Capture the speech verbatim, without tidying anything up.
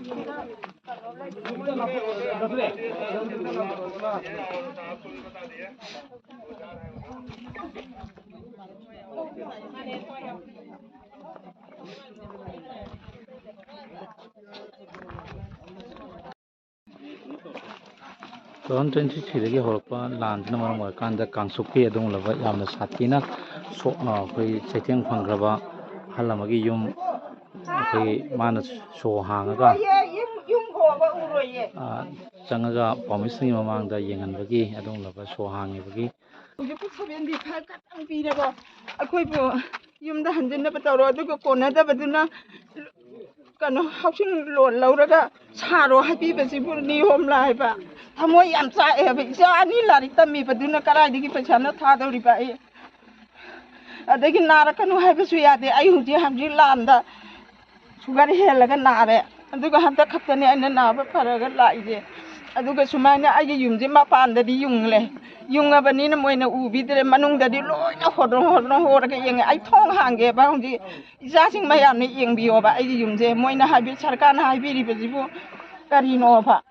Two thousand twenty ꯊ꯭ꯔꯤꯗꯒꯤ ꯍꯧꯔꯛꯄ ꯂꯥꯟꯁꯤꯅ ꯃꯔꯝ ꯑꯣꯏꯔꯀꯥꯟꯗ ꯀꯥꯡꯆꯨꯞꯀꯤ ꯑꯗꯨꯒꯨꯝꯂꯕ ꯌꯥꯝꯅ ꯁꯥꯊꯤꯅ ꯁꯣꯛ-, ꯑ, ꯑꯩꯈꯣꯏ ꯆꯩꯊꯦꯡ ꯐꯪꯈ꯭ꯔꯕ ꯑꯍꯜ ꯑꯃꯒꯤ ꯌꯨꯝ, ꯑꯩꯈꯣꯏ ꯃꯥꯅ ꯁꯣ ꯍꯥꯡꯉꯒ, ꯎꯔꯣꯏꯌꯦ, ꯌꯨꯝ, ꯌꯨꯝ ꯍꯣꯕ ꯎꯔꯣꯏꯌꯦ꯫ ꯑ, ꯆꯪꯉꯒ ꯄꯥꯎꯃꯤꯁꯤꯡꯒꯤ ꯃꯃꯥꯡꯗ ꯌꯦꯡꯍꯟꯕꯒꯤ ꯑꯗꯨꯒꯨꯝꯂꯕ ꯁꯣ ꯍꯥꯡꯉꯤꯕꯒꯤ ꯍꯧꯖꯤꯛꯄꯨ ꯁꯚꯦꯟꯇꯤ ꯐꯥꯏꯚ ꯈꯛꯇꯪ ꯄꯤꯔꯕ ꯑꯩꯈꯣꯏꯕꯨ ꯌꯨꯝꯗ ꯍꯟꯖꯤꯟꯅꯕ ꯇꯧꯔꯣ, ꯑꯗꯨꯒ ꯀꯣꯟꯅꯗꯕꯗꯨꯅ ꯀꯩꯅꯣ ꯍꯥꯎꯁꯤꯡ ꯂꯣꯟ ꯂꯧꯔꯒ ꯁꯥꯔꯣ ꯍꯥꯏꯕꯤꯕꯁꯤꯕꯨ ꯅꯤꯌꯣꯝꯂ ꯍꯥꯏꯕ? ꯊꯃꯣꯏ ꯌꯥꯝ ꯆꯥꯛꯑꯦ ꯍꯥꯏꯕ꯫ ꯏꯆꯥ ꯑꯅꯤ ꯂꯥꯏꯔꯤꯛ ꯇꯝꯃꯤꯕꯗꯨꯅ ꯀꯗꯥꯏꯗꯒꯤ ꯄꯩꯁꯥꯅ ꯊꯥꯗꯧꯔꯤꯕ? ꯑꯩ ꯑꯗꯒꯤ ꯅꯥꯔꯛꯀꯅꯨ ꯍꯥꯏꯕꯁꯨ ꯌꯥꯗꯦ꯫ ꯑꯩ ꯍꯧꯖꯤꯛ ꯍꯧꯖꯤꯛ ꯂꯥꯟꯗ ꯁꯨꯒꯔ ꯍꯦꯜꯂꯒ ꯅꯥꯔꯦ꯫ ꯑꯗꯨꯒ ꯍꯟꯗꯛ ꯈꯛꯇꯅꯦ ꯑꯩꯅ ꯅꯥꯕ ꯐꯔꯒ ꯂꯥꯛꯏꯁꯦ꯫ ꯑꯗꯨꯒ ꯁꯨꯃꯥꯏꯅ ꯑꯩꯒꯤ ꯌꯨꯝꯁꯦ ꯃꯄꯥꯟꯗꯗꯤ ꯌꯨꯡꯂꯦ, ꯌꯨꯡꯉꯕꯅꯤꯅ ꯃꯣꯏꯅ ꯎꯕꯤꯗ꯭ꯔꯦ, ꯃꯅꯨꯡꯗꯗꯤ ꯂꯣꯏꯅ ꯍꯣꯗ꯭ꯔꯣꯡ ꯍꯣꯗ꯭ꯔꯣꯡ ꯍꯣꯔꯒ ꯌꯦꯡꯉꯦ꯫ ꯑꯩ ꯊꯣꯡ ꯍꯥꯡꯒꯦꯕ ꯍꯧꯖꯤꯛ, ꯏꯆꯥꯁꯤꯡ ꯃꯌꯥꯝꯅ ꯌꯦꯡꯕꯤꯌꯣꯕ ꯑꯩꯒꯤ ꯌꯨꯝꯁꯦ꯫ ꯃꯣꯏꯅ ꯍꯥꯏꯕꯤ-, ꯁꯔꯀꯥꯔꯅ ꯍꯥꯏꯕꯤꯔꯤꯕꯁꯤꯕꯨ ꯀꯔꯤꯅꯣꯕ?